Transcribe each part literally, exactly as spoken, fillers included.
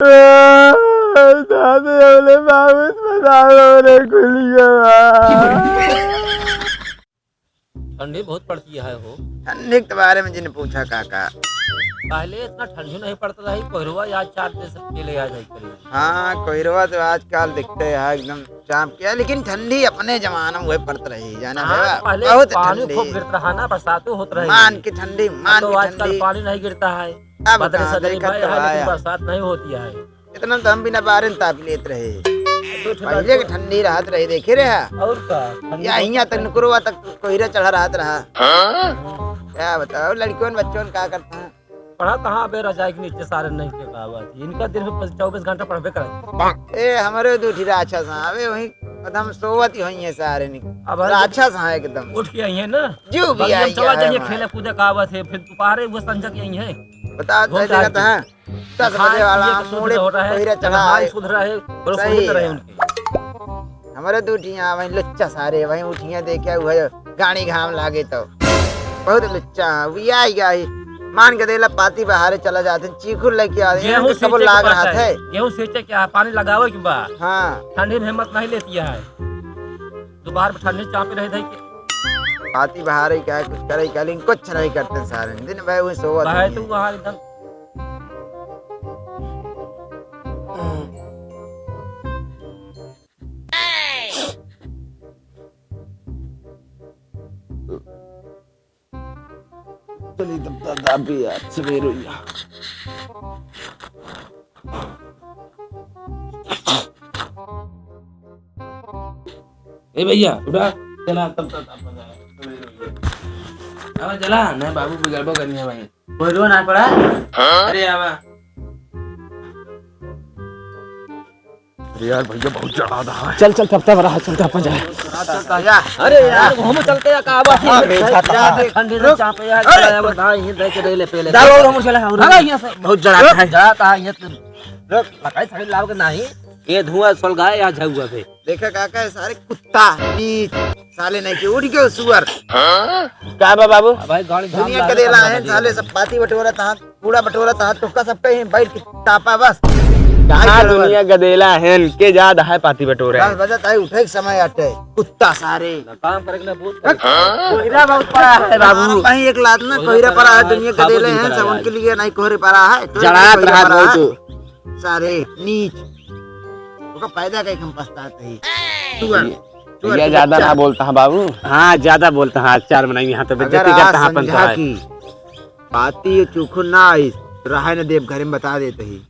दादी, हमरे बाबू अस्पताल में खुल गया। ठंडी बहुत पड़ती है हो। ठंडी के बारे में जिन पूछा काका। पहले इतना ठंडी नहीं पड़ता था, कोहरवा आज चार दिन से पहले आ जाए करीब। हाँ, कोहरवा तो आजकल दिखते है एकदम चाप के, लेकिन ठंडी अपने जमाना में वही पड़त रही, जाना हाँ, भैया, पहले बहुत पानी ठंडी। खूब गिरत रहा ना, बरसातों होत रही। मान के ठंडी, अब मान तो के आजकल ठंडी। पानी नहीं गिरता है, अब बदरी कहाँ सदरी देखत भाई तो है, लेकिन आया। बरसात नहीं होती है। इतना तो हम बिना बारन ताप लेत रहे। तो ठंडा पहले के तो ठंडी रहत रही, देखे रहे। और का, ठंडी या बहुत यहाँ तक ठंडी। नुकरवा तक कोहरा चढ़ा रहत रहा। हाँ? क्या बताओ, लड़कियों बच्चों का करता है? पढ़ा कहाँ बे रजाई के नीचे सारे नहीं के कहावत। इनका दिन में चौबीस घंटा पढ़बे करे। ए, हमारे दू ठी राक्षस हैं, अबे वहीं एकदम सोवत ही होइहैं सारे निक-, अब है राक्षस हैं एकदम। उठ के आई है ना। जो भी बगल में आई चला है जाइए, हमारे। खेले कूदे कहावत है, फिर दोपहरे वो संझा के आई है। बता, घूम दे टहल देखा था। दस खाए बजे वाला पिए के शुद्ध मोड़े हो रहा है, कोहरा चढ़ा नहाए है। शुद्ध रहे, बड़ो सही सुंदर रहे है। उनके। हमरे दू ठिया वहीं लुच्चा सारे, वहीं उठिया देखे हुए, गाड़ी घाम लागे तो। बहुत लुच्चा है, वी आई गई। मान के देला पाती बहारे चला जाते, चीखुर लेके आते हैं, गेहूं इनके कबो सींचे के लाग बात रहा है। थे। गेहूं सींचे क्या है? पानी लगावे के बा। हाँ। ठंडी में हिम्मत नहीं लेती है। दोपहर में ठंडी चापे रहे थे कि पाती बहारे क्या है, कुछ करे क्या, लेकिन कुछ नहीं करते सारे। दिन भर वही सोवत भाई होइहैं। तू वहाँ एकदम चलिए तब दादा भी यार सवेरे हो गया। ए भैया उठा, चला तब तक आप बजा, सवेरे हो गया। अब चला, नहीं बाबू बिगड़बो करनी है भाई। कोई रो ना पड़ा। हाँ? अरे आवा। अरे यार भैया बहुत जड़ा रहा है। चल चल तब तब रहा, चल तब अपन जाए। अरे यार हम चलते हैं का बात है? अरे, ठंडी से रुक। चापे यार, अरे। चला यार, बता, ये देख के दे ले पहले। डालो और हम चला, और अरे, यहाँ से बहुत जड़ा है। जड़ा है ये तो। रुक, लगाई साड़ी लाव के नहीं। ये धुआं सुलगाए या झउआ पे। देखा काका, ये सारे कुत्ता, नीच, साले नहीं के उठ गयो सुअर। का बा बाबू? अब भाई गाड़ी घाम दुनिया लागे, गदेला काम है, कर दिया। साले सब पाती बटोरा तहाँ, कूड़ा बटोरा तहाँ, तोहका सब कहीं बैठ के तापा बस। कहाँ दुनिया गदेला है, के जात है पाती बटोरे? दस बजे ताई उठे के समय आटे, कुत्ता सारे। ना काम करे के ना भूत करे। कोहरा बहुत पड़ा है बाबू। भाई एक लात ना कोहरा कोहरा पड़ा है, पड़ा है, दुनिया खाबो गदेले दिन हैं, करा सब आज। उनके लिए नहीं कोहरे पड़ा है, तो जड़ात कोहरा रहा पड़ा है। तू। सारे नीच। ओका पैदा कई हम पछतात ही। सुअर, सुअर भैया के ज्यादा बच्चा। ना बोलता है बाबू। हाँ, ज्यादा बोलता है, आज चार मनाई यहाँ तो अगर बेइज्जती आज करता है अपन तो संझा है। की पाती ये चोखो ना आई, तो रहा न देव घरे में बता देते ही।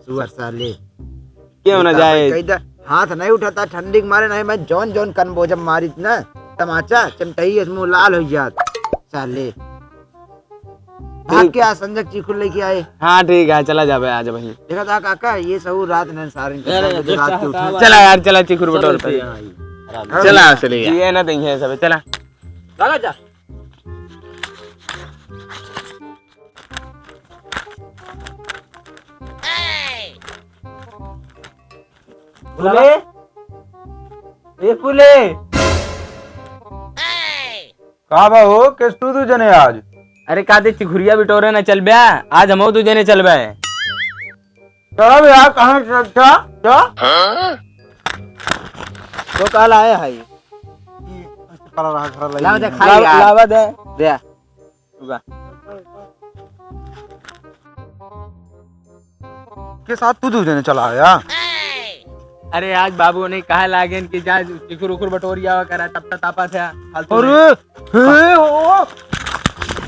सुअर साले। क्यों ना जाए? कई दा-, हाथ नहीं उठाता ठंडी के मारे, नहीं मैं जौन जौन कन बोजब मारित ना, तमाचा, चमटही, मुंह लाल हो जात, साले। ठीक। आके आज संझा के चीखुर लेके आए। हाँ, ठीक है, चला जाबे आज भाई। देखा था काका, ये सब रात में सारे अरे, रात के उठे। चला यार, चला चीखुर बटोर पे। चला, चलिए। ये ना देंगे सब, चला। चला जा। फूले? ए फूले? का बा हो, किस तू दू जने आज? अरे का दे चिघुरिया बिटोरे ना चलबे? आज हमहू दू जने चलबे। चला बे यार, कहाँ से अच्छा? क्या? तो काल आए है। लावा दे, खाई लावा, यार। लावा दे। दे। रुका। के साथ तू दू जने चला आया? अरे आज बाबू ने कहा लागेन कि जा चिखुर उखुर बटोरी आवा करा, तब तक तापा था, फालतू अरे, में। हे, ओ,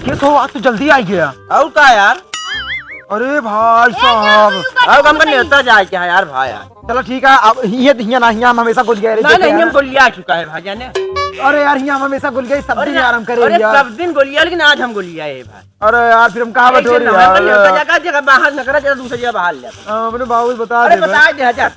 ये तो आज तो जल्दी आ गया। और का यार? अरे भाई साहब। और हम का नेता जाए क्या यार भाई यार? चलो ठीक है, अब हियाँ, हियाँ ना, हियाँ हम हमेशा गुल गए रहे, ना, देखे नहीं, यार। हम गोलिया चुका है भाई जाने। अरे यार, हियाँ हम हमेशा गुल गए, सब अरे दिन ना, यार हम करे अरे यार। सब दिन गोलिया, लेकिन आज हम गोलिया है भाई। अरे यार, फिर हम कहाँ ऐसे बैठे ना, यार? हम नहीं होता, जगह, जगह बाहर न करा, जरा दूसरी जगह बाहर ले आता। हाँ, अपने बाबू से बता अरे दे, बता भाई। दे, जा।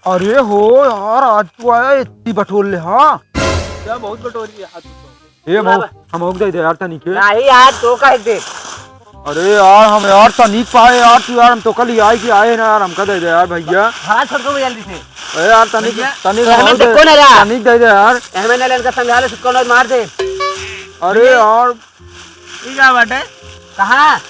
अरे हो यार, आज तू आया, इतनी बटोर ले, हाँ? क्या बहुत बटोरी है, हाथ तो। ए, हम, हम दे दे यार, तनी के। नहीं यार, तो कह दे। अरे यार, हम यार, तनी पाए यार, तू यार, हम तो कल ही आए कि आए ना यार, हमका दे दे यार, भैया। हाँ, छोड़ दो जल्दी से। अरे यार, तनी, भैया, तनी तो हमें हम दे, देखो ना यार। तनी दे दे यार। हमें ना लड़का समझा ले, सुक्का नोच मार दे। अरे ये यार। ये क्या बात है? कहाँ?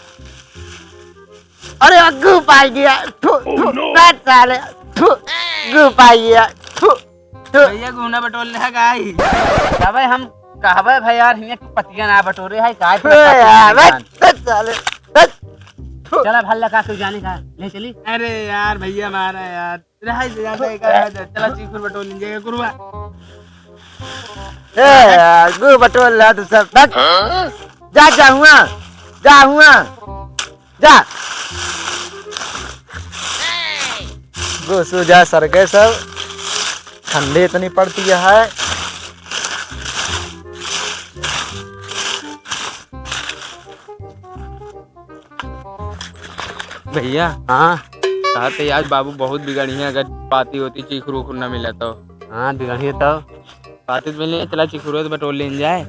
अरे, अग्गू पाई गया। थू, थू, बस साले, थू, अग्गू पाई गया। थू, थू। भैया, घूना बटोर ले है गाई। तबे हम कहबे भाई यार, हियाँ के पतिया ना बटोरे है, काय थू, यार, बस, बस साले, बस। थू। चला, भल्ला का तू जाने का, ले चली। अरे यार, भैया मारा यार। रहाई से जाता है, का जाता है? चला, चीखुर बटोर लीजिएगा, कुरुआ। ए, यार, गु बटोर ला तू सब, बस। जा, जा हुआ, जा हुआ, जा। गु सु जा, सरगे सब, ठंडी इतनी पड़ती है। भैया। हाँ। कहा थे आज बाबू बहुत बिगड़ी है, अगर पाती होती चीखुर उखुर ना मिला तो। हाँ, बिगड़ी है तो। पाती तो मिले, चला चीखुर तो बटोर लेन जाए।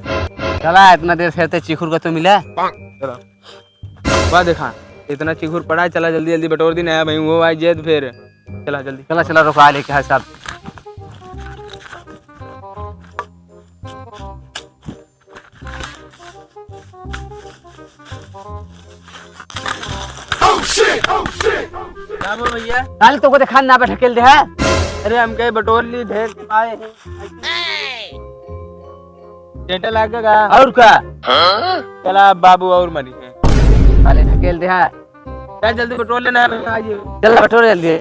चला, इतना देर से ते चीखुर का तो मिला। चला। वाह, देखा, इतना चीखुर पड़ा है, चला जल्दी जल्दी बटोर दी, नया भाई वो आई जेद फिर। चला जल्दी। चला, चला, रुका लेके है साहब। क्या बोल भैया? काल तो को देखा ना बैठ खेल दे है। अरे हम कहे बटोर ली, ढेर के पाए हैं। टेंटा लागेगा। और का? चला बाबू और मरी है। काले ढकेल दे है। चल जल्दी बटोर लेना है, आइए। चल बटोर जल्दी।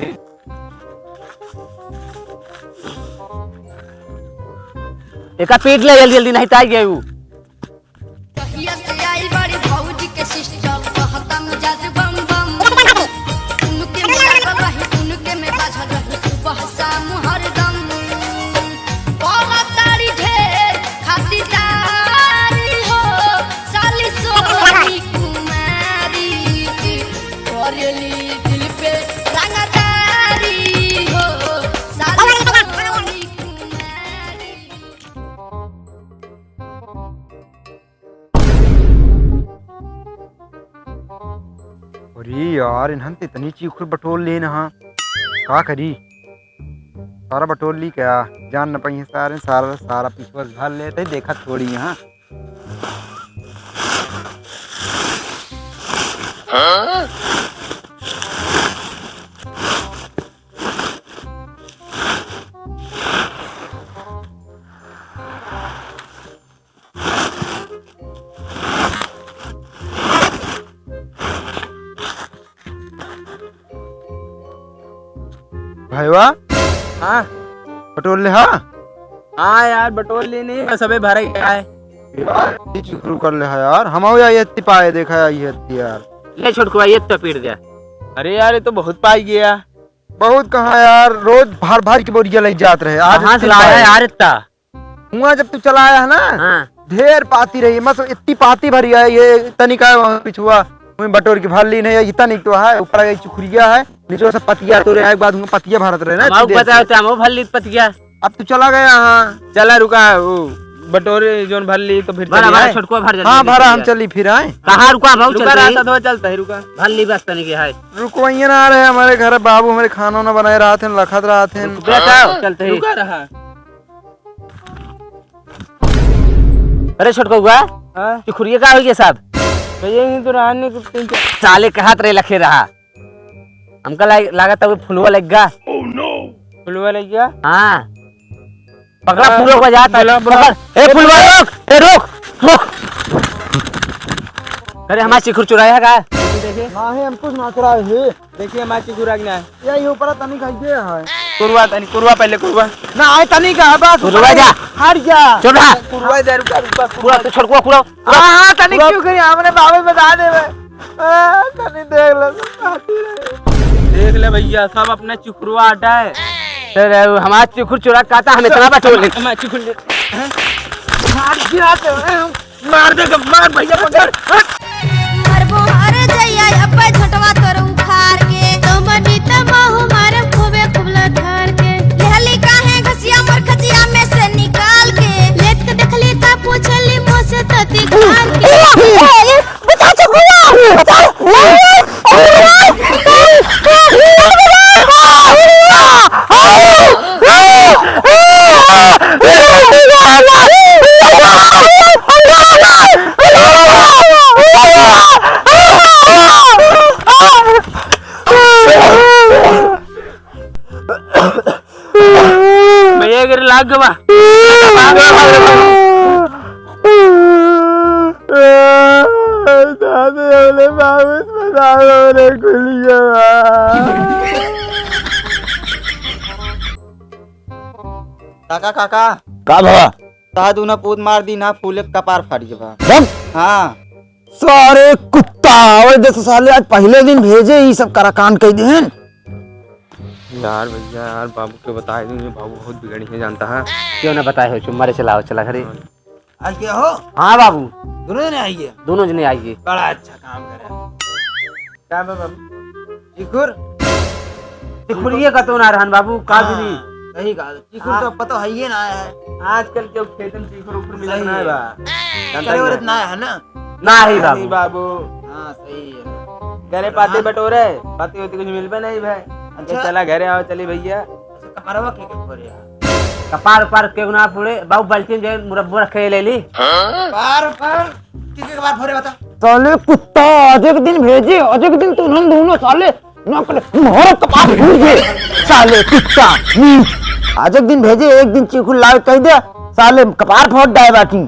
एका पीट ले जल्दी जल्दी, नहीं तो आ गया ऊ। कहिया से आई बड़ी भौजी के सिस्टम, कहता मिजाज बम बम। उनके में लागल रही, उनके में बाझल रही, सुबह शाम हरदम। बोला तारी ढेर खातिरदारी हो, साली सोनी कुमारी। करेली दिल पे रंगदारी हो, साली सोनी कुमारी। अरे यार, इन्हन तो इतनी चीखुर बटोर लेन हा, का करी? सारा बटोर ली क्या? जान न पाई सारे, सारा, सारा पिछुआ भर लेते, देखा थोड़ी यहाँ। भाईवा? हाँ। बटोर ले, हाँ? हाँ यार, बटोर ले नहीं, बस अबे भरे गया है। यार, ये चुकरू कर ले है यार, हम आओ यार, ये इतनी पाए, देखा यार, ये इतनी यार। ले छोटकुआ, ये तो पीट गया। अरे यार, ये तो बहुत पाई गया। बहुत कहाँ यार, रोज भर भर की बोरिया ले जात रहे, आज कहाँ से इतनी लाया पाए। यार इतना? हुआ जब तू चला आया है ना, हाँ। ढेर पाती रही, मस इतनी पाती भरी है, ये तनिका वहाँ पिछुआ, वहीं बटोर के भर ली नहीं, ये तनिक तो है, ऊपर ये चुखुरिया है, नीचे से पतिया तो रहे, एक बाद हुआ पतिया भरत रहे ना, हम सीधे बताओ से। तो हम भर ली पतिया। अब तू चला गया, हाँ। चला रुका, वो बटोरे जोन भर ली तो फिर भरा, चली भरा, आए। छोटकुआ भर जल्दी हाँ, जल्दी भरा, हम चली। चली फिर आए। कहाँ रुका भाऊ, रुका चल रहा रही। था, तो चल तही रुका। भर ली बस तनिक है। रुकवाइए ना रहे, हमारे घर बाबू, हमारे खाना ना बनाए रहा थे, लखत रहा थे। रुक बे, बताओ, चल तही। रुका रहा। अरे छोटकउआ, हाँ? चुखुरिया का हो गया साहब? भैया, ये तो रहने को तीन चार साले के हाथ रे लखे रहा। हमका ला-, लागत है वो फुलवा लग गया। फुलवा लग गया? हाँ। पकड़ा हाँ, फुलवा को जाता है। बुला, बुला। पकड़। ए फुलवा रोक, ए रोक, रोक। अरे हमारा चिखुर चुराया है का? देखिए। ना है, हम कुछ ना चुराए हैं। देखिए, हमार चिखुर आग ना है। यही ऊपर तनी खाइए है। कुरवा तनी, कुरवा पहले कुरवा। ना आए तनी का है बस। कुरवा जा। हट जा। चुप रहा। कुरवा जा, रुका, रुका, कुरवा। कुरवा तो छोटकुआ कुरवा। हाँ, हाँ, तनी कुरवा। क्यों करी? हमने बाबू बता देवे। हाँ, तनी देख ले, सब खाती रहे। देख ले भैया, सब अपना चिखुरवा आटा है। सर, हमारा चिखुर चुरा खाता, हम इतना बटोर ले। हमारा चिखुर ले। मार गिरा दे, मार दे, मार भैया, पकड़। हट। मरबो हर जइया अब्बे झोंटवा तोर उखाड़ के, तो मनी त महू मारब खूबे खूब लथार के। बचा, चुप हो जा। बचा। भैया, अगर लाग गवा। दादा, हमरे बाबूस बताओ रे, खुल गवा। काका, काका। का भवा? ता दूना पूत मार दी ना, फूले कपार फाट गवा। हम? हाँ। सारे कुत्ता, आवे दे तो साले, आज पहले दिन भेजे, ई सब करा कांड कइ देन। यार भैया, यार बाबू के बताए दूं, ये बाबू बहुत बिगड़ी है जानता है। क्यों ना बताए हो, चुप मारे चलाओ, चला घरे। आज के हो? हाँ बाबू। दोनों जने आइए। दोनों जने आइए। बड़ा अच्छा काम करे। का बा बाबू? चिखुर? चिखुरिये का तो ना रहन बाबू, का हाँ, दूनी? सही कहा, चिखुर हाँ। तो पता है ये ना है। आजकल के खेतन चिखुर उखुर मिलत सही ना है। बा। करे जानता वरत है? ना है ना? ना ही नहीं बाबू। बाबू। हाँ, सही है। करे हाँ। पाते बटोरे, पाते होते कुछ मिलबे नहीं भाई। अच्छा। चला घरे आओ, चली भैया। अच्छा, कपड़वा के, के फोड़े यार? कपार उपार के ना फोड़े, बाबू बाल्टी में जाए मुरब्बो रखे ले ली। कपार उपार? के, के कपार फोड़े बता? साले कुत्ता, आज एक दिन भेजे, आज एक दिन तू उन्होंने दोनों साले ना करे, मोहर कपार फूट गए। साले कुत्ता, नीच। आज एक दिन भेजे, एक दिन चीखुर लावे कह दे, साले कपार फोड़ डाए बाटी।